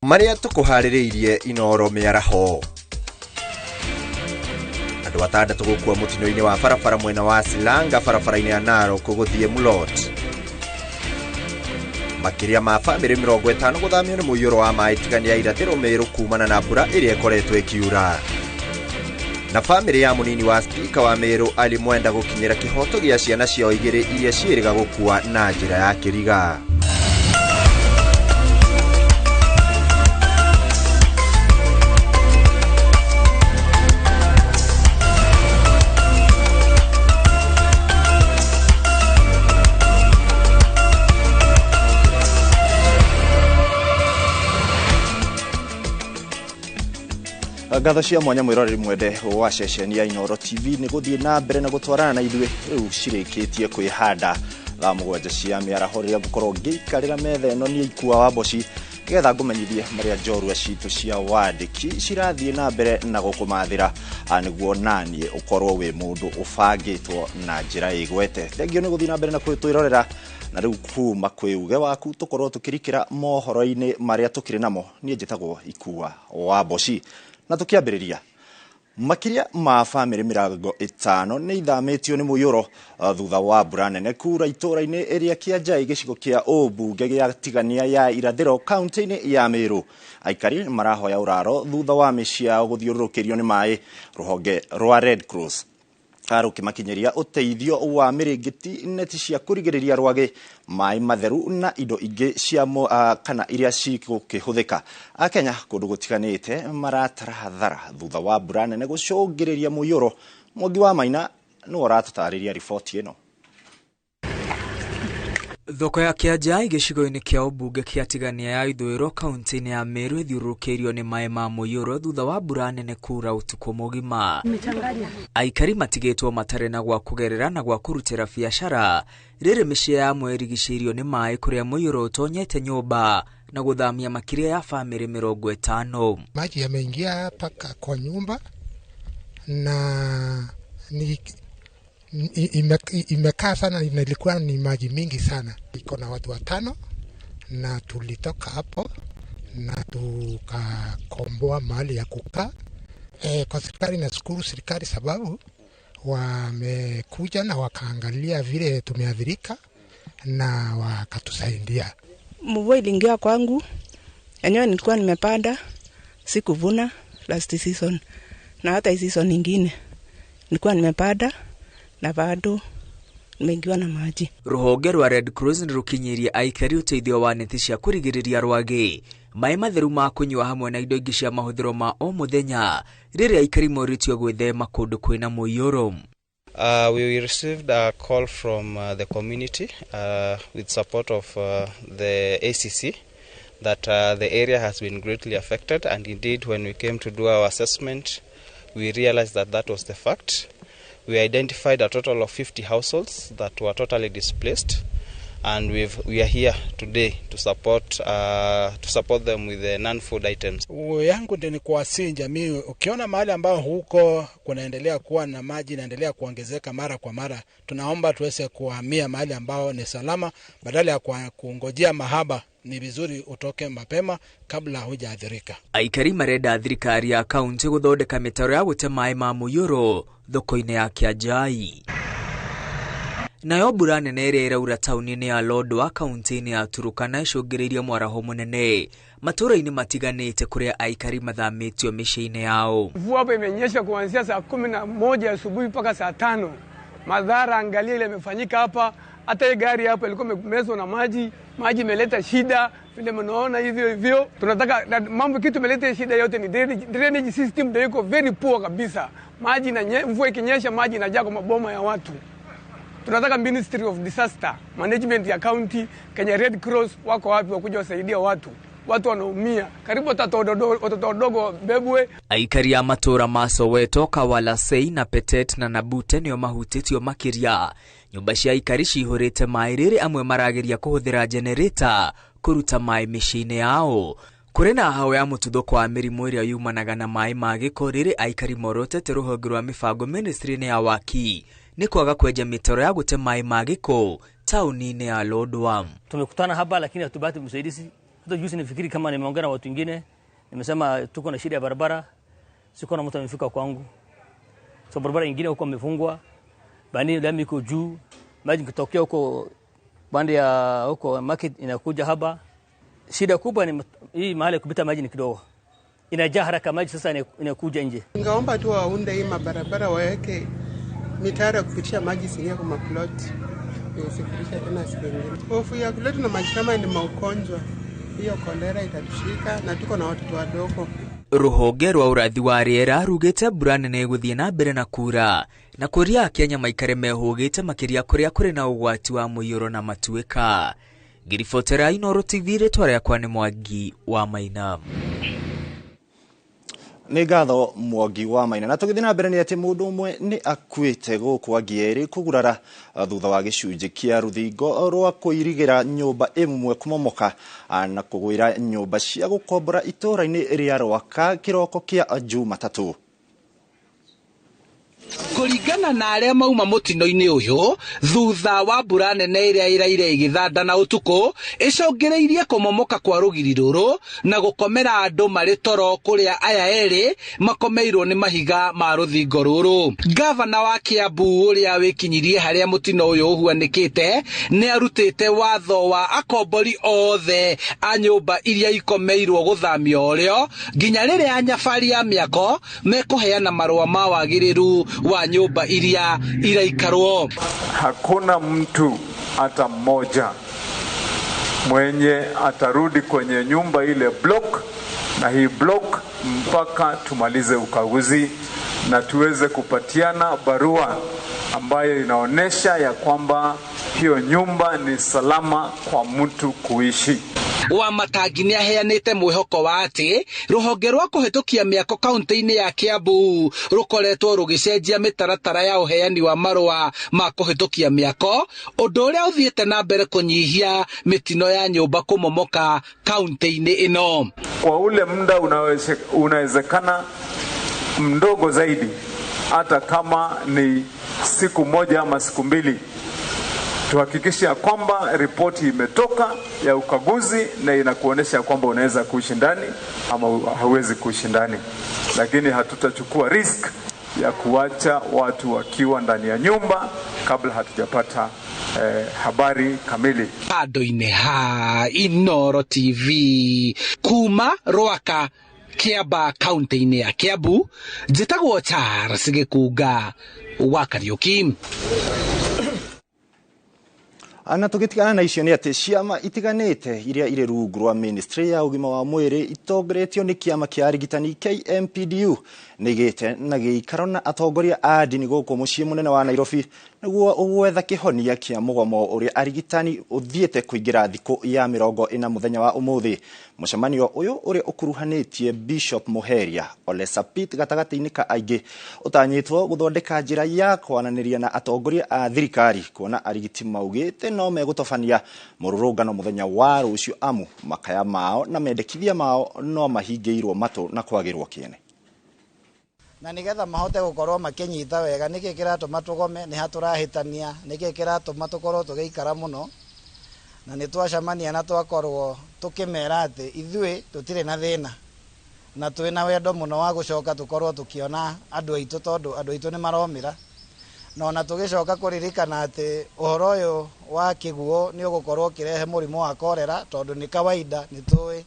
Marĩa tũkũharĩrĩirie Inooro mĩaraho. Andũ 6 gũkua mũtino-inĩ wa barabara mwena wa Silanga barabara-inĩ ya Narok gũthiĩ Mulot. Makĩria ma bamĩrĩ 50 gũthamio nĩ mũiyũro wa maĩ tigania irathĩro Meru kumana na mbura ĩrĩa ĩkoretwo ĩkiura. Na bamĩrĩ ya mũnini wa spika wa Meru Ali Mwenda gũkinyĩra kĩhoto gĩa ciana ciao igĩrĩ iria ciĩrĩga gũkua na njĩra ya kĩriga. Ngatho cia mwanya mwiroreri mwende wa ceceni ya Inooro TV nĩ gũthiĩ na mbere na gũtwarana na ithuĩ rĩu cirĩkĩtie kwĩhanda thaa 7 cia mĩaraho rĩrĩa ngũkorwo ngĩikarĩra metha ĩno niĩ Ikua wa Mboci nĩgetha ngũmenyithie marĩa njorua citũ cia wandĩki cirathiĩ na mbere na gũkũmathĩra nĩguo naniĩ ũkorwo wĩ mũndũ ũbangĩtwo na njĩra ĩgwete. Thengio nĩ gũthiĩ na mbere na kwĩrorera na rĩu kuma kwĩ uge waku tũkorwo tũkĩrikĩra mohoro-inĩ marĩa tũkĩrĩ namo. Niĩ njĩtagwo Ikua wa Mboci. Na tukiambĩrĩria makĩria ma bamĩrĩ 50 nĩ ithamĩtio nĩ mũiyũro thutha wa mbura nene kura itũũra-inĩ ĩrĩa Kĩanjai gĩcigo kĩa ũmbunge gĩa Tigania ya irathĩro kaunti-inĩ ya Meru. Aikari marahoya ũraro thutha wa mĩciĩ yao gũthiũrũrũkĩrio nĩ maĩ. Rũhonge rwa Red Cross rũkĩmakinyĩria ũteithio wa mĩrĩngĩti, neti cia kũrigĩrĩria rwagĩ, maĩ matheru na indo ingĩ cia kana iria cigũkĩhũthĩka. Akenya kũndũ gũtiganĩte maratara hathara thutha wa mbura nene gũcũngĩrĩria mũiyũro. Mwangi wa Maina nĩwe ũratũtarĩria riboti ĩno. Thoko ya Kĩanjai gĩcigo-inĩ kĩa ũmbunge kĩa Tigania ya ithũĩro kaunti-inĩ ya Meru ĩthiũrũrũkĩirio nĩ maĩ ma mũiyũro thutha wa mbura nene kura ũtukũ mũgima. Aikari matigĩtwo matarĩ na gwa kũgerera na gwa kũrutĩra biacara rĩrĩ mĩciĩ yamwe ĩrigicĩirio nĩ maĩ kũrĩa mũiyũro ũtonyete nyũmba na gũthamia makĩria ya bamĩrĩ 50. Maji yameingia mpaka kwa nyumba na ni imekaa sana na ilikuwa ni maji mingi sana. Iko na watu 5 na tulitoka hapo na tukakomboa mahali ya kukaa. Kwa serikali nashukuru serikali sababu wamekuja na wakaangalia vile tumeathirika na wakatusaidia. Mvua iliingia kwangu, enyewe nilikuwa nimepanda, sikuvuna last season na hata hii season nyingine nilikuwa nimepanda na bado nimeingiwa na maji. Rũhonge rwa Red Cross nĩ rũkinyĩirie aikari ũteithio wa neti cia kũrigĩrĩria rwagĩ, maĩ matheru ma kũnyua hamwe na indo ingĩ cia mahũthĩro ma o mũthenya rĩrĩa aikari morĩtio gwĩthema kũndũ kwĩna mũiyũro. We received a call from the community with support of the ACC that the area has been greatly affected, and indeed when we came to do our assessment we realized that that was the fact. We identified a total of 50 households that were totally displaced, and we are here today to support them with the non-food items. Yangu ndio ni kuwasihi jamii, ukiona mahali ambao huko kunaendelea kuwa na maji inaendelea kuongezeka mara kwa mara, tunaomba tuweze kuhamia mahali ambao ni salama badala ya kungojea mahaba. Ni vizuri utoke mapema kabla hujaathirika. Aikari marenda thirikari ya kaunti gũthondeka mĩtaro ya gũte maĩ ma mũiyũro thoko-inĩ ya Kĩanjai. Nayo mbura nene ĩrĩa ĩraura taũni-inĩ ya Lodwar kaunti-inĩ ya Turkana ĩcũngĩrĩirie mwaraho mũnene matũũra-inĩ matiganĩte kũrĩa aikari mathamĩtio mĩciĩ-inĩ yao. Mvua hapo imenyesha kuanzia saa 11 asubuhi mpaka saa 5. Madhara angalia ile imefanyika hapa. Hata hii gari hapo ilikuwa imemezwa na maji, maji imeleta shida vile mnaona hivyo hivyo. Tunataka mambo kitu imeleta shida yote ni drainage system ndio iko very poor kabisa. Maji na mvua ikinyesha maji inajaa kwa maboma ya watu. Tunataka Ministry of Disaster Management ya county, Kenya Red Cross wako wapi wakuja wasaidia watu. Watu wanaumia karibu watoto wadogo bebwe. Aikari a matũũra ma Soweto, Kawalasei na Petet na Nabute nĩo mahutĩtio makĩria. Nyũmba cia aikari cihũrĩte maĩ rĩrĩ amwe marageria kũhũthĩra generator kũruta maĩ mĩciĩ-inĩ yao. Kũrĩ na hao ya mũtuthũko wa mĩrimũ ĩrĩa yumanaga na maĩ ma gĩko rĩrĩ aikari morotete rũhonge rwa mĩbango ministry-inĩ ya waki nĩ kwaga kwenja mĩtaro ya gũte maĩ ma gĩko taũni-inĩ ya Lodwar. Tumekutana hapa lakini hatupati msaidizi. Hata juzi nifikiri kama nimeongea na watu wengine, nimesema tuko na shida ya barabara, sikuwa na mtu amefika kwangu. So barabara nyingine huko imefungwa, bani lami iko juu, maji kutokea huko bande ya huko market inakuja hapa. Shida kubwa ni hii mahali kupita maji ni kidogo, inajaa haraka maji sasa inakuja nje. Ningeomba tu waunde hii mabarabara, waweke mitaro ya kupitisha maji isiingie kwa maploti, isipitisha tena siku ingine. Hofu ya kuletwa na maji kama ni maugonjwa, hiyo kolera itatushika na tuko na watoto wadogo. Ruhonge rwa ũrathi wa rĩera rugĩte mbura nene ĩgũthiĩ na mbere na kura na kũria Akenya maikare mehũgĩte makĩria kũrĩa kũrĩ na ũgwati wa mũiyũro na matuĩka. Ngiribotera Inooro TV, rĩtwa rĩakwa nĩ Mwangi wa Maina. Nĩ ngatho Mwangi wa Maina. Na tũgĩthiĩ na mbere nĩ atĩ mũndũ ũmwe nĩ akuĩte gũkũ Angieri kũgurara thutha wa gĩcunjĩ kĩa rũthingo rwa kũirigĩra nyũmba ĩmwe kũmomoka na kũgwĩra nyũmba cia gũkombora itũũra-inĩ rĩa Rwaka kĩroko kĩa Jumatatũ. Kũringana na arĩa mauma mũtino-inĩ ũyũ thutha wa mbura nene ĩrĩa ĩraire ĩgĩthanda na ũtukũ ĩcũngĩrĩirie kũmomoka kwa rũgiri rũrũ na gũkomera andũ marĩ toro kũrĩa aya erĩ makomeirwo nĩ mahiga ma rũthingo rũrũ. Gavana wa Kiambu ũrĩa wĩkinyirie harĩa mũtino ũyũ ũhuanĩkĩte nĩ arutĩte watho wa akombori othe a nyũmba iria ikomeirwo gũthamio ũrĩo nginya rĩrĩa anyabari a mĩako mekũheana marũa ma wagĩrĩru wa nyumba iria iraikarwo. Hakuna mtu hata mmoja mwenye atarudi kwenye nyumba ile block na hii block mpaka tumalize ukaguzi na tuweze kupatiana barua ambayo inaonesha ya kwamba hiyo nyumba ni salama kwa mtu kuishi. Wa Matangi nĩ aheanĩte mwĩhoko wa atĩ rũhonge rwa kũhĩtũkia mĩako kaunti-inĩ ya Kiambu rũkoretwo rũgĩcenjia mĩtaratara ya ũheani wa marũa ma kũhĩtũkia mĩako, ũndũ ũrĩa ũthiĩte na mbere kũnyihia mĩtino ya nyũmba kũmomoka kaunti-inĩ ĩno. Kwa ule muda unawezekana mdogo zaidi, hata kama ni siku moja ama siku mbili, tuhakikishe kwamba ripoti imetoka ya ukaguzi na inakuonesha kwamba unaweza kuishi ndani ama hauwezi kuishi ndani. Lakini hatutachukua risk ya kuacha watu wakiwa ndani ya nyumba kabla hatujapata habari kamili. Handũ-inĩ ha Inooro TV kuma Rwaka Kiamba kaunti-inĩ ya Kiambu, njĩtagwo Charles Gĩkunga wa Kariũki. Na tũgĩtigana na icio nĩ atĩ ciama itiganĩte iria irĩ rungu rwa ministry ya ũgima wa mwĩrĩ itongoretio nĩ kĩama kĩa arigitani KMPDU nĩ igĩte na gĩikaro na atongoria a ndini gũkũ mũciĩ mũnene wa Nairobi nĩguo gwetha kĩhonia kĩa mũgomo ũrĩa arigitani ũthiĩte kũingĩra thikũ ya 40 mũthenya wa ũmũthĩ. Mũcemanio ũyũ ũrĩa ũkuruhanĩtie Bishop Muheria Ole Sapit gatagatĩ-inĩ ka aingĩ ũtanyĩtwo gũthondeka njĩra ya kwaranĩria na atongoria a thirikari kuona arigiti maugĩte no megũtabania mũrũrũngano mũthenya wa rũciũ amu makaya mao na mendekithia mao no mahingĩirwo matũ na kwagĩrwo kĩene. Na nigetha mahote gukorwo makinyita wega niki kiratuma tugome ni haturahitania niki kiratuma tukorwo tugiikara muno na ni twacemania na twakorwo tukimera ati ithuĩ tutire na thina na twina wendo muno wa gucoka tukorwo tukiona andu aitu tondu andu aitu ni maromira na ona tugicoka kuririkana ati uhoro uyu wa kiguo ni ugukorwo ukirehe murimu wa korera tondu ni kawaida ni tui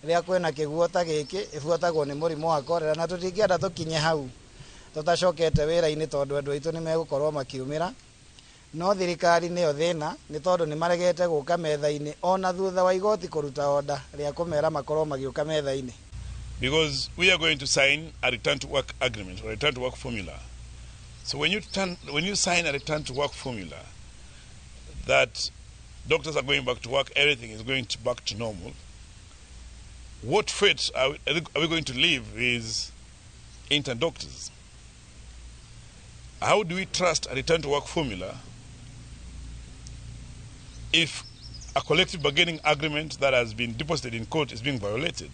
rĩrĩa kwĩna kĩguo ta gĩkĩ ĩbuatagwo nĩ mũrimũ wa korera na tũtingĩenda tũkinye hau tũtacokete wĩra-inĩ tondũ andũ aitũ nĩ megũkorwo makiumĩra no thirikari nĩyo thĩna nĩ tondũ nĩ maregete gũka metha-inĩ ona thutha wa igoti kũruta oda rĩa kũmera makorwo magĩũka metha-inĩ. Because we are going to sign a return to work agreement or return to work formula. So when you sign a return to work formula that doctors are going back to work, everything is going to back to normal. What fate are we going to leave with intern doctors? How do we trust a return to work formula if a collective bargaining agreement that has been deposited in court is being violated?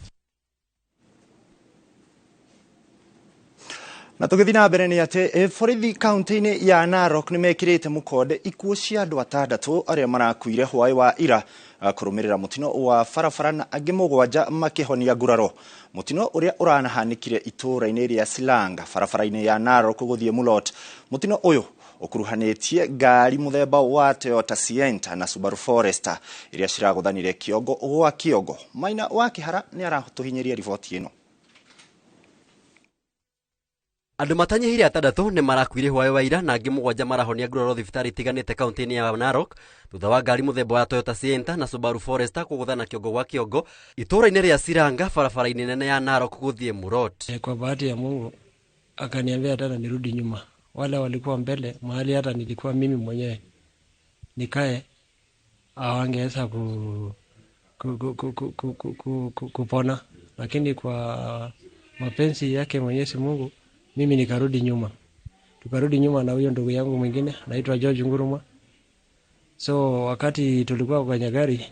Na tũgĩthiĩ na mbere nĩ atĩ borithi kaunti-inĩ ya Narok nĩmekĩrĩte mũkonde ikuũ cia andũ atandatũ arĩa marakuire hwaĩ wa ira kũrũmĩrĩra mũtino wa barabara na angĩ 7 makĩhonia nguraro. Mũtino ũrĩa ũranahanĩkire itũũra-inĩ rĩa Silanga barabara-inĩ ya Narok gũthiĩ Mulot. Mũtino ũyũ ũkuruhanĩtie ngari mũthemba wa Toyota Sienta na Subaru Forester iria ciragũthanire kĩongo gwa kĩongo. Maina wa Kĩhara nĩ aratũhinyĩria riboti ĩno. Andũ matanyihĩire 6 nĩ marakuire hwaĩ wa ira na angĩ 7 marahonia nguraro thibitarĩ itiganĩte kaunti-inĩ ya Narok thutha wa ngari mũthemba wa Toyota Sienta na Subaru Forester kũgũthana kĩongo gwa kĩongo itũũra-inĩ rĩa Siranga barabara-inĩ nene ya Narok gũthiĩ Murot. Kwa bahati ya Mungu akaniambia tena nirudi nyuma, wale walikuwa mbele mahali hata nilikuwa mimi mwenyewe nikae hawangeweza kupona, lakini kwa mapenzi yake Mwenyezi Mungu mimi nikarudi nyuma. Tukarudi nyuma na huyo ndugu yangu mwingine anaitwa George Nguruma. So wakati tulikuwa kwenye gari,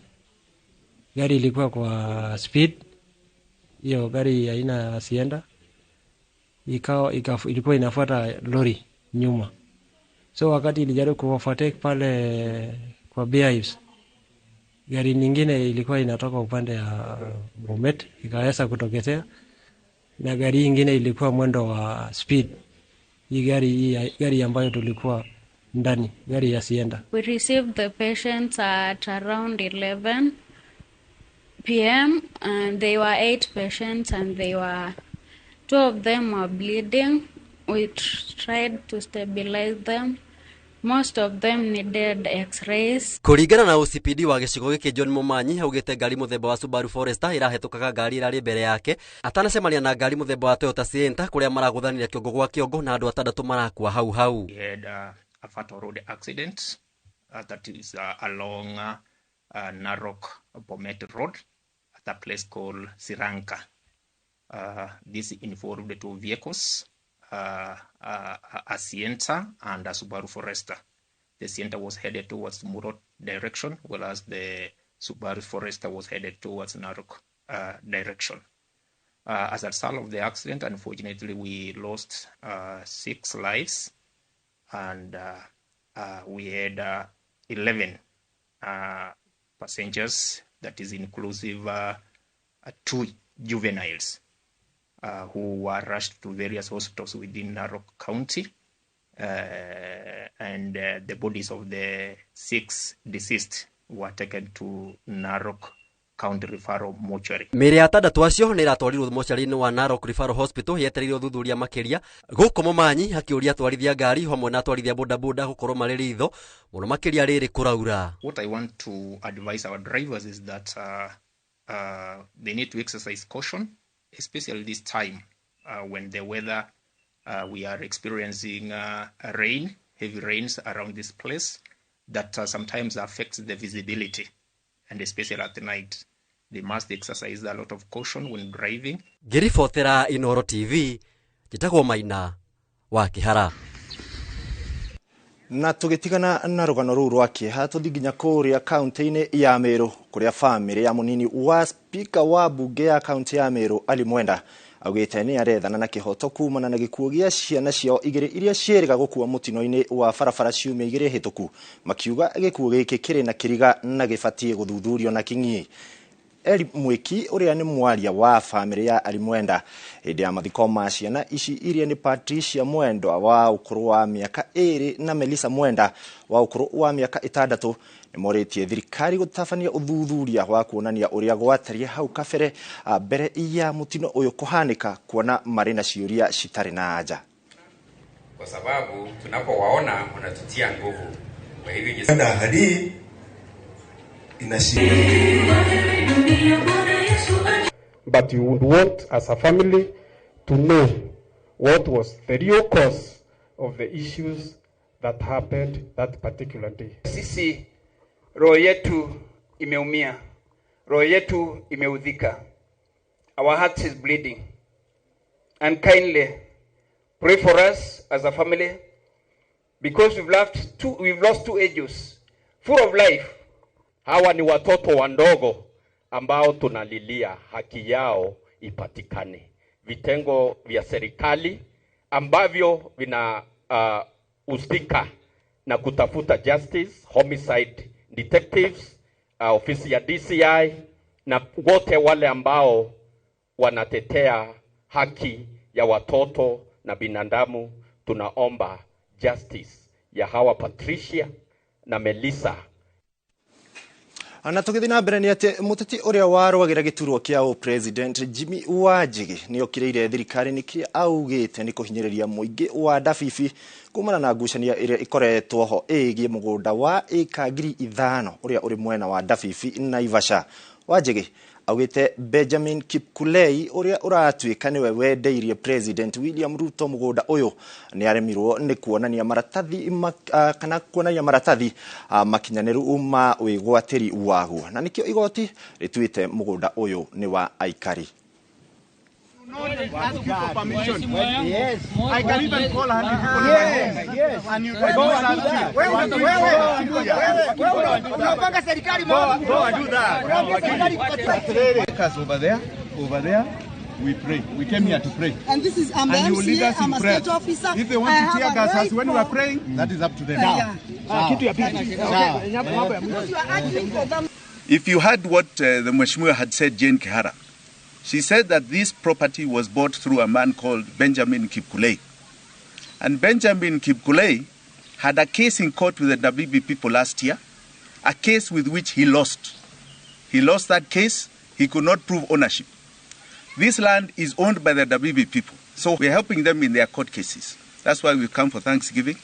gari ilikuwa kwa speed. Hiyo gari aina Sienta ilikuwa inafuata lori nyuma. So wakati ilijaribu kuovertake pale kwa Beehives, gari nyingine ilikuwa inatoka upande ya Bomet ikaweza kutokezea, na gari nyingine ilikuwa mwendo wa speed. Hii gari ambayo tulikuwa ndani, gari ya Sienta. We received the patients at around 11 p.m. and they were 8 patients and they were 2 of them were bleeding. We tried to stabilize them. Most of them needed x-rays. Kũringana na OCPD wa gĩcigo gĩkĩ John Momanyi augĩte ngari mũthemba wa Subaru Forester ĩrahetũkaga ngari ĩrarĩ mbere yake atanacemania na ngari mũthemba wa Toyota Sienta kũrĩa maragũthanire kĩongo gwa kĩongo na andũ 6 marakua hau hau. We had a fatal road accident that is along Narok Bomet Road at a place called Siranka. This involved 2 vehicles, a Sienta and a Subaru Forester. The Sienta was headed towards Murot direction, whereas the Subaru Forester was headed towards Narok direction. As a result of the accident, unfortunately, we lost 6 lives, and we had 11 passengers, that is inclusive 2 juveniles who were rushed to various hospitals within Narok County, and the bodies of the 6 deceased were taken to Narok County Referral Mortuary. Mĩĩrĩ ya 6 acio nĩ ĩratwarirwo mocarĩ-inĩ wa Narok Referral Hospital yetereire ũthuthuria makĩria. Gũkũ Momanyi akĩũria atwarithia ngari hamwe na atwarithia bodaboda gũkorwo marĩ ritho mũno makĩria rĩrĩ kũraura. What I want to advise our drivers is that they need to exercise caution, especially this time when the weather, we are experiencing rain, heavy rains around this place that sometimes affects the visibility, and especially at night. They must exercise a lot of caution when driving. Ngĩribotera Inooro TV, njĩtagwo Maina wa Kĩhara. Na tũgĩtigana na rũgano rũu rwa kĩeha tũthiĩ nginya kũrĩa kaunti-inĩ ya Meru kũrĩa bamĩrĩ ya mũnini wa spika wa bunge ya kaunti ya Meru Ali Mwenda augĩte nĩ arethana na kĩhoto kumana na gĩkuũ gĩa ciana ciao 2 iria ciĩrĩga gũkua mũtino-inĩ wa barabara ciumia 2 hĩtũku, makiuga gĩkuũ gĩkĩ kĩrĩ na kĩriga na gĩbatiĩ gũthuthurio na king'i. Eli Mwiki ũrĩa nĩ mwaria wa bamĩrĩ ya Ali Mwenda hĩndĩ ya mathiko ma ciana ici iria nĩ Patricia Mwendwa wa ũkũrũ wa mĩaka 2 na Melissa Mwenda wa ũkũrũ wa mĩaka 6 nĩmorĩtie thirikari gũtabania ũthuthuria wa kuonania ũrĩa gwatariĩ hau kabere mbere ya mũtino ũyũ kũhanĩka, kuona marĩ na ciũria citarĩ na anja. Kwa sababu tunapowaona wanatutia nguvu. Kwa hivyo But you would want as a family to know what was the real cause of the issues that happened that particular day. Sisi roho yetu imeumia, roho yetu imeudhika. Our hearts is bleeding. And kindly pray for us as a family, because we've lost two ages full of life. Hawa ni watoto wandogo ambao tunalilia haki yao ipatikane. Vitengo vya serikali ambavyo vina husika na kutafuta justice, homicide detectives, ofisi ya DCI na wote wale ambao wanatetea haki ya watoto na binadamu. Tunaomba justice ya hawa Patricia na Melissa. Na tũgĩthiĩ na mbere nĩ atĩ mũteti ũrĩa warũagĩra gĩturwa kĩa president Jimmy Wanjigi nĩ okĩrĩire thirikari nĩ kĩrĩa augĩte nĩ kũhinyĩrĩria mũingĩ wa Ndabibi kumana na ngucanio ĩrĩa ĩkoretwo ho ĩgiĩ mũgũnda wa ĩka 5,000 ũrĩa ũrĩ mwena wa Ndabibi Naivasha. Wanjigi augĩte Benjamin Kipkulei ũrĩa ũratuĩka nĩwe wendeirie President William Ruto mũgũnda ũyũ nĩ aremirwo nĩ kuonania maratathi kana kuonania maratathi makinyanĩru ma wĩgwatĩri waguo, na nĩkĩo igoti rĩtuĩte mũgũnda ũyũ nĩ wa aikari. Ask you for permission. Yes. I can even call 100 people in my home. Yes. And you can go and ask you. Wewe unapanga serikali mama. Go do that. Over there, we pray. We came here to pray. And this is, I'm the MCA, I'm a state officer. If they want to tear gas us when we are praying, that is up to them. If you heard what the Mheshimiwa had said, Jane Kihara, she said that this property was bought through a man called Benjamin Kipkulei. And Benjamin Kipkulei had a case in court with the Ndabibi people last year, a case with which he lost. He lost that case. He could not prove ownership. This land is owned by the Ndabibi people. So we're helping them in their court cases. That's why we've come for Thanksgiving.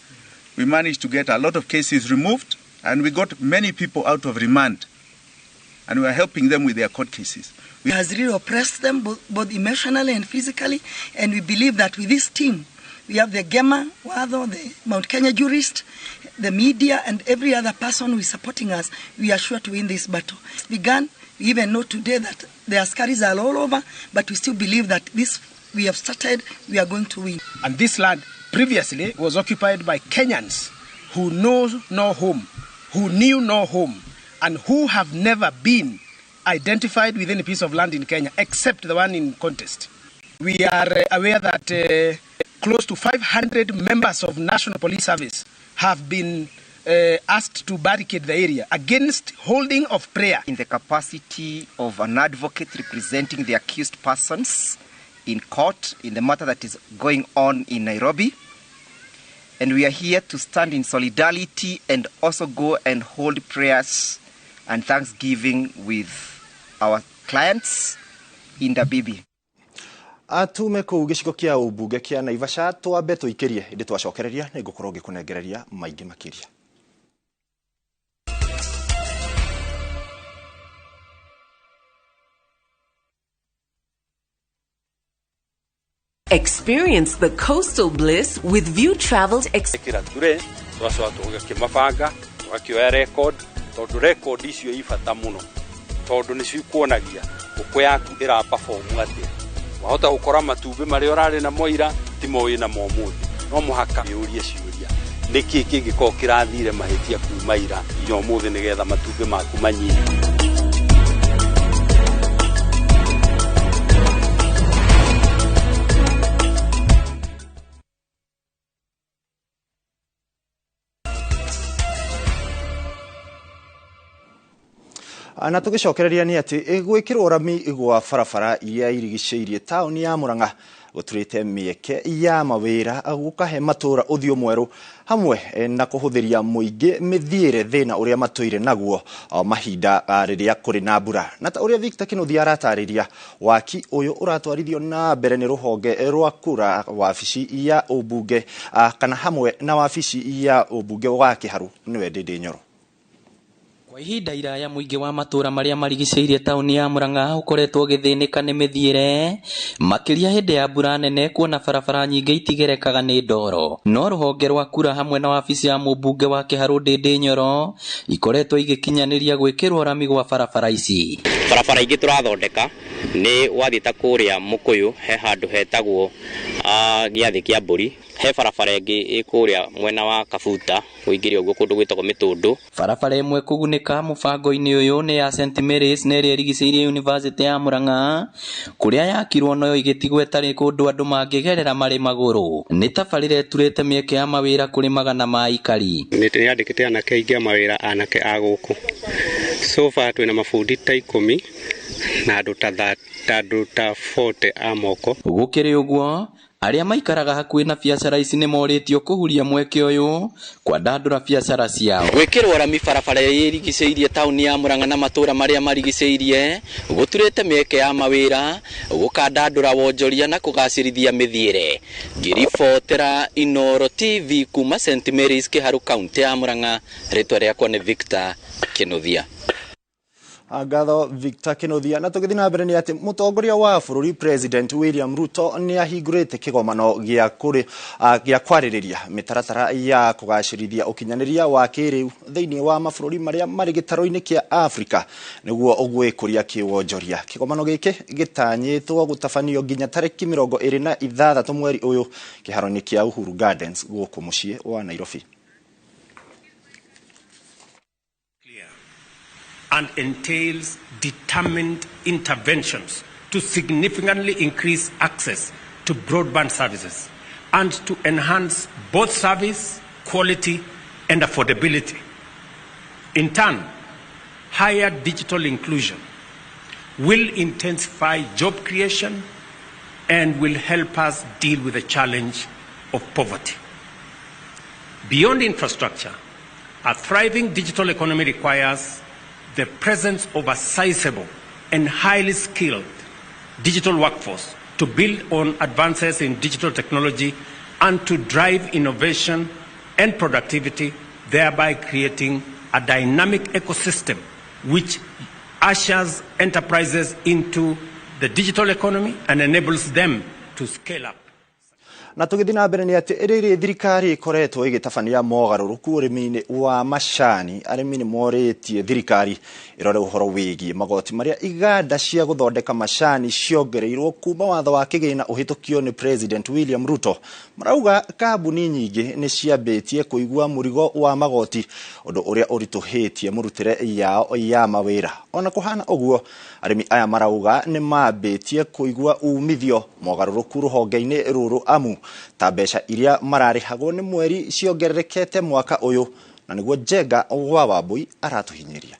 We managed to get a lot of cases removed, and we got many people out of remand. And we are helping them with their court cases. It has really oppressed them both emotionally and physically, and we believe that with this team, we have the Gema, Watho, the Mount Kenya jurist, the media, and every other person who is supporting us, we are sure to win this battle. It's begun. We even know today that the askaris are all over, but we still believe that this we have started, we are going to win. And this land previously was occupied by Kenyans who know no home, who knew no home, and who have never been identified with any piece of land in Kenya except the one in contest. We are aware that close to 500 members of National Police Service have been asked to barricade the area against holding of prayer. In the capacity of an advocate representing the accused persons in court in the matter that is going on in Nairobi, and we are here to stand in solidarity and also go and hold prayers and thanksgiving with our clients in Ndabibi. Atume kũu gĩcigo kĩa ũmbunge kĩa Naivasha twambe tũikĩrie ĩndĩ twacokereria nĩ ngũkorwo ngĩkũnengereria maingĩ makĩria. Experience the coastal bliss with View Travel's record tondu record icio ibata muno tondu nicio ikuonagia nguku yaku ira perform atia. Wahota gukora matumbi maria urari na moira ti mo wina mo muthi, no muhaka yurie ciuria niki kingikorwo kirathire mahitia kuma ira nginya umuthi nigetha matumbi maku manyihe. Na tugicokereria ni ati gwikirwo rami gwa barabara iria irigicĩirie taũni ya Murang'a gũturĩte mĩeke ya mawĩra gũkahe matũra ũthiũ mwerũ hamwe na kũhũthĩria mũingĩ mĩthiĩre thĩna ũrĩa matũire naguo mahinda rĩrĩa kũrĩ na mbura. Na ta ũrĩa Victor Kĩnuthia aratarĩria, waki ũyũ ũratwarithio na mbere nĩ rũhonge rwa kura wabici ya ũmbunge kana hamwe na wabici ya ũmbunge wa Kĩharũ nĩwe Ndĩndĩ Nyoro. Kwa ihinda iraya mũingĩ wa matũra marĩa marigicĩirie taũni ya Murang'a ũkoretwo ũgĩthĩnĩka nĩ mĩthiĩre makĩria hĩndĩ ya mbura nene, kuona barabara nyingĩ itigerekaga nĩ ndoro. No rũhonge rwa kura hamwe na wabici ya mũmbunge wa Kĩharũ Ndĩndĩ Nyoro ikoretwo igĩkinyanĩria gwĩkĩrwo rami gwa barabara ici. Barabara ingĩ tũrathondeka nĩ wathiĩ ta kũrĩa Mũkũyũ he handũ hetagwo gĩathĩ kĩa mbũri. He barabara ĩngĩ ĩ kũrĩa mwena wa Kabuta kũingĩria ũguo kũndũ gwĩtagwo Mĩtũndũ. Barabara ĩmwe kũgunĩka mũbango-inĩ ũyũ nĩ ya St Mary's na ĩrĩa ĩrigicĩirie University ya Murang'a kũrĩa yakirwo noyo ĩgĩtigwo ĩtarĩ kũndũ andũ mangĩgerera marĩ magũrũ. Nĩ tabarĩra ĩturĩte mĩeke ya mawĩra kũrĩ magana ma aikari. Nĩ yandĩkĩte anake aingĩ a mawĩra anake a gũkũ. So far twĩna mabundi ta 10 na andũ ta 40 a moko. Gũkĩrĩ ũguo, arĩa maikaraga hakuhĩ na biacara ici nĩ morĩtio kũhuria mweke ũyũ kwandandũra biacara ciao. Gwĩkĩrwo rami barabara ĩrĩa ĩrigicĩirie taũni ya Murang'a na matũũra marĩa marigicĩirie gũturĩte mĩeke ya mawĩra, gũkandandũra wonjoria na kũgacĩrithia mĩthiĩre. Ngĩribotera Inooro TV kuma St Mary's Kĩharũ, kaũntĩ ya Murang'a, rĩtwa rĩakwa nĩ Victor Kĩnuthia. Ngatho Victor Kĩnuthia. Na tũgĩthiĩ na mbere nĩ atĩ mũtongoria wa bũrũri President William Ruto nĩ ahingũrĩte kĩgomano gĩa kwarĩrĩria mĩtaratara ya kũgacĩrithia ũkinyanĩria wa kĩrĩu thĩinĩ wa mabũrũri marĩa marĩ gĩtarũ-inĩ kĩa Afrika nĩguo gwĩkũria kĩwonjoria. Kĩgomano gĩkĩ gĩtanyĩtwo gũtabanio nginya tarĩki 26 mweri ũyũ kĩharo-inĩ kĩa Uhuru Gardens gũkũ mũciĩ wa Nairobi. And entails determined interventions to significantly increase access to broadband services and to enhance both service quality and affordability. In turn, higher digital inclusion will intensify job creation and will help us deal with the challenge of poverty. Beyond infrastructure, a thriving digital economy requires the presence of a sizable and highly skilled digital workforce to build on advances in digital technology and to drive innovation and productivity, thereby creating a dynamic ecosystem which ushers enterprises into the digital economy and enables them to scale up. Na tũgĩthiĩ na mbere nĩ atĩ rĩrĩ thirikari ĩkoretwo ĩgĩtabania mogarũrũku ũrĩmi-inĩ wa macani, arĩmi nĩ morĩtie thirikari ĩrore ũhoro wĩgiĩ magoti marĩa iganda cia gũthondeka macani ciongereirwo kuma watho wa kĩgĩna ũhĩtũkio nĩ President William Ruto. Marauga kambuni nyingĩ nĩ ciambĩtie kũigua mũrigo wa magoti, ũndũ ũrĩa ũritũhĩtie mũrutĩre yao ya mawĩra. Ona kũhana ũguo, arĩmi aya marauga nĩ mambĩtie kũigua umithio mogarũrũku rũhonge-inĩ rũrũ amu ta mbeca iria mararĩhagwo nĩ mweri ciongererekete mwaka ũyũ, na nĩguo Njenga wa Wambui aratũhinyĩria.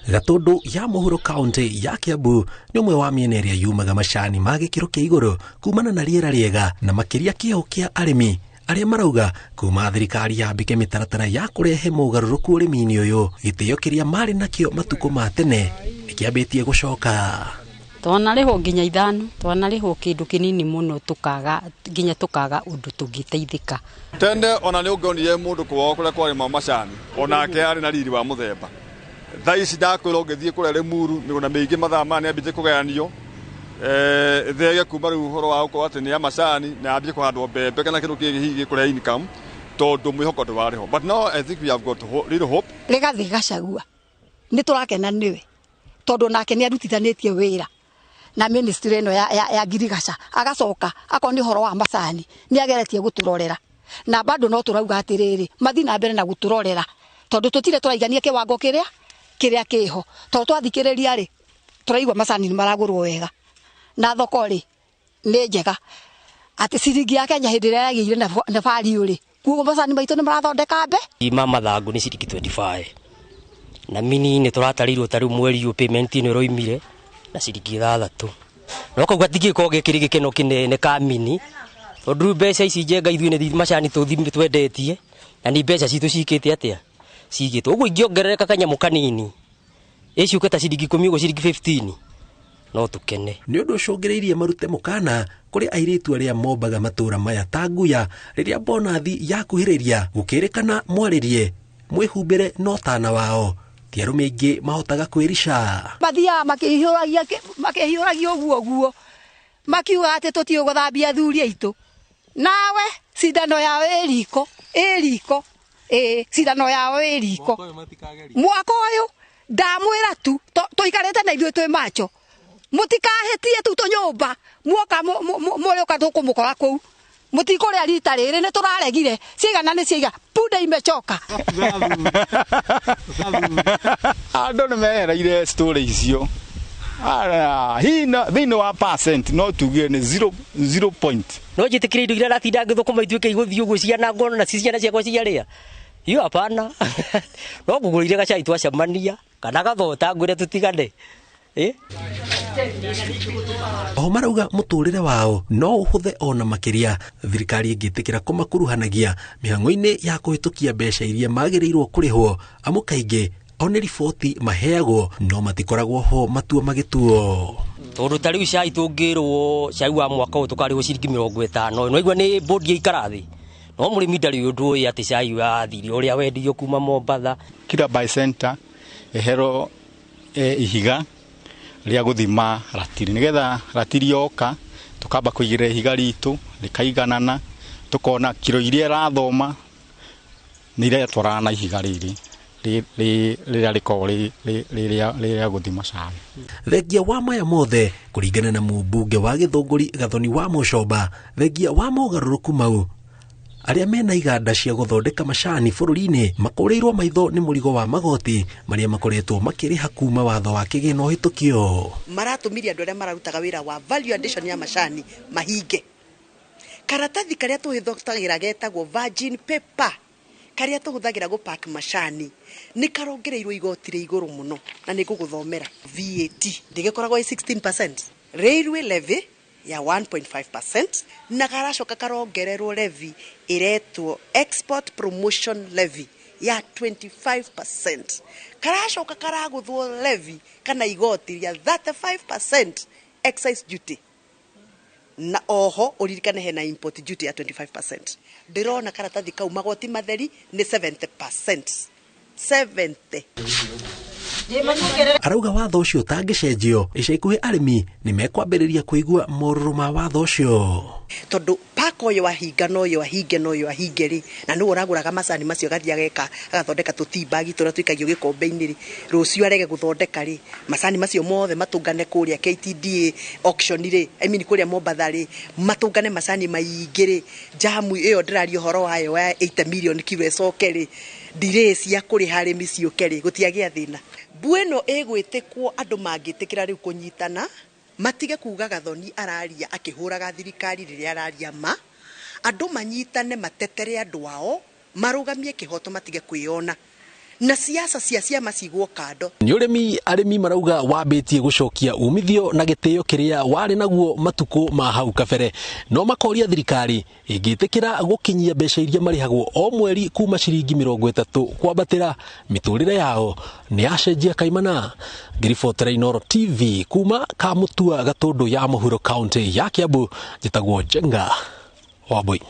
Gatũndũ ya mũhuro kaunti ya Kiambu nĩ ũmwe wa mĩena ĩrĩa yumaga macani ma gĩkĩro kĩa igũrũ kumana na rĩera rĩega na makĩria kĩo kĩa arĩmi arĩa marauga kuma thirikari yambĩke mĩtaratara ya kũrehe mogarũrũku ũrĩmi-inĩ ũyũ, gĩtĩo kĩrĩa marĩ nakĩo matukũ ma tene nĩkĩambĩtie gũcoka. Twanarĩhwo nginya 5, twanarĩhwo kĩndũ kĩnini mũno tukaga nginya tukaga ũndũ tũngĩteithĩka. Tene ona nĩ ũngĩonire mũndũ kwao kũrĩa kwarĩma macani onake arĩ na riri wa mũthemba. Thaa ici ndakwĩra ũngĩthiĩ kũrĩa Limuru mĩgũnda mĩingĩ mathaa maya nĩambĩtie kũgayanio thege kuma rĩu ũhoro wa gũkorwo atĩ nĩ ya macani na yambie kũhandwo mbembe kana kĩndũ kĩngĩ hihi gĩkũrehe income tondũ mwĩhoko ndũrarĩ ho. But now I think we have got real hope. Rigathi Gachagua nĩ tũrakena nĩwe tondũ nake nĩ arutithanĩtie wĩra na ministry ĩno ya ngirigaca, agacoka akorwo nĩ ũhoro wa macani nĩ ageretie gũtũrorera na bado no tũrauga atĩrĩrĩ mathi na mbere na gũtũrorera tondũ tũtirĩ tũraigania kĩwango kĩrĩa kĩho tondũ twathikĩrĩria rĩ tũraigua macani nĩ maragũrwo wega na thoko rĩ nĩ njega atĩ ciringi ya Kenya hĩndĩ ĩrĩa yagĩire na value rĩ kuoguo macani maitũ nĩ marathondeka mbe. Ma mathangu nĩ ciringi 25 na mini nĩ tũratarĩirwo ta rĩu mweri ũyũ payment ĩno ĩroimire na ciringi 6 no koguo atingĩkorwo gĩkĩrĩ gĩkeno kĩnene ka mini tondũ rĩu mbeca ici Njenga ithuĩ nĩ macani twendetie na nĩ mbeca citũ cikĩte atĩa cigĩtwo ũguo ingĩongerereka kanyamũ kanini ĩciũke ta ciringi 10 ũguo ciringi 15 no tũkene. Nĩ ũndũ ũcũngĩrĩirie marute mũkana kũrĩ airĩtu arĩa mombaga matũra maya ta nguya rĩrĩa bonathi yakuhĩrĩria gũkĩrĩkana mwarĩrie mwĩhumbĩre no tana wao ti arũme aingĩ mahotaga kwĩrica. Mathiaga makĩhiũragia ũguo ũguo makiuga atĩ tũtiũĩ gũthambia athuri aitũ, nawe cindano yao ĩ riko ĩ cindano yao ĩ riko. Mwaka ũyũ ndamwĩra tu tũikarĩte na ithuĩ twĩ macho Mũtikahĩtie tu tũnyũmba muoka mũrĩũka tũkũmũkora kũu. Mũtikũrĩa rita rĩrĩ nĩ tũraregire cigana nĩ ciiga punda imechoka. Andũ nĩ mehereire story icio. Thĩinĩ wa percent no tuge nĩ 0 point. No njĩtĩkĩre indo iria ndatinda ngĩthũkũma ituĩke igũthiĩ ũguo cianangwo na ciana ciakwa ciarĩa. Iyo hapana. No ngũgũrĩire gacai twacemania kana gathota ngwĩre tũtigane. Oho marauga mũtũrĩre wao no ũhũthe ona makĩria thirikari ĩngĩtĩkĩra kũmakuruhanagia mĩhang'o-inĩ ya kũhĩtũkia mbeca iria magĩrĩirwo kũrĩhwo amu kaingĩ o nĩ riboti maheagwo no matikoragwo ho matua magĩtuo. Tondũ ta rĩu cai tũngĩrwo cai wa mwaka ũyũ tũkarĩhwo ciringi 50 no igua nĩ bodi yaikara thĩ no mũrĩmi ndarĩ ũndũ ũĩ atĩ cai wathire ũrĩa wendirio kuma Mombatha. Kila by center ĩherwo ihiga rĩa gũthima ratiri nĩgetha ratiri yoka tukamba kũigĩrĩra ihiga ritũ rĩkaiganana tukona kiro iria ĩrathoma nĩ iretwarana na ihiga rĩrĩ rĩrĩa rĩkoragwo rĩ rĩa gũthima cai. Thengia wa maya mothe kũringana na mũmbunge wa Gĩthũngũri Gathoni wa Mũcomba, thengia wa mogarũrũku mau arĩa mena iganda cia gũthondeka macani bũrũri-inĩ makũrĩirwo maitho nĩ mũrigo wa magoti marĩa makoretwo makĩrĩha kuma watho wa kĩgĩna ũhĩtũkio. Maratũmirie andũ arĩa mararutaga wĩra wa value addition ya macani mahinge karatathi karĩa tũhĩthũkagĩra getagwo virgin paper karĩa tũhũthagĩra gũpack macani nĩ karongereirwo igoti rĩa igũrũ mũno na nĩ ngũgũthomera. VAT ndĩgĩkoragwo ĩ 16%, railway levy ya 1.5% na karacoka karongererwo levy ĩretwo export promotion levy ya 25%, karacoka karagũthwo levy kana igoti rĩa 35% excise duty na oho ũririkane hena import duty ya 25%. Ndĩrona karatathi kau magoti matheri nĩ 70%, 70. Arauga watho ũcio ũtangĩcenjio ica ikuhĩ arĩmi nĩ mekwambĩrĩria kũigua morũrũ ma watho ũcio. Tondũ paka ũyũ ahinga na ũyũ ahinge na ũyũ ahinge rĩ, na nĩwe ũragũraga macani macio agathiĩ ageka agathondeka tũtibagi tũrĩa tũikagio gĩkombe-inĩ rĩ, rũciũ arege gũthondeka rĩ, macani macio mothe matũngane kũrĩa KTDA auction rĩ, I mean kũrĩa Mombatha rĩ, matũngane macani maingĩ rĩ, jamu ĩyo ndĩraria ũhoro wayo ya 80 million kilo ĩcoke rĩ, delay cia kũrĩha arĩmi ciũke rĩ, gũtiagĩa thĩna. Mbu ĩno ĩgwĩtĩkwo andũ mangĩtĩkĩra rĩu kũnyitana matige kuga Gathoni araria akĩhũraga thirikari rĩrĩa araria ma andũ manyitane matetere andũ ao marũgamie kĩhoto matige kwĩyona na siasa cia ciama cigwo kando. Nĩ ũrĩmi arĩmi marauga wambĩtie gũcokia umithio na gĩtĩo kĩrĩa warĩ naguo matukũ ma hau kabere, no makoria thirikari ĩngĩtĩkĩra gũkinyia mbeca iria marĩhagwo o mweri kuma ciringi 30 kwambatĩra mĩtũrĩre yao nĩ yacenjia kaimana. Ngĩribotera Inooro TV kuma Kamũtua Gatũndũ ya Mũhuro, kaunti ya Kiambu, njĩtagwo Njenga Wambui.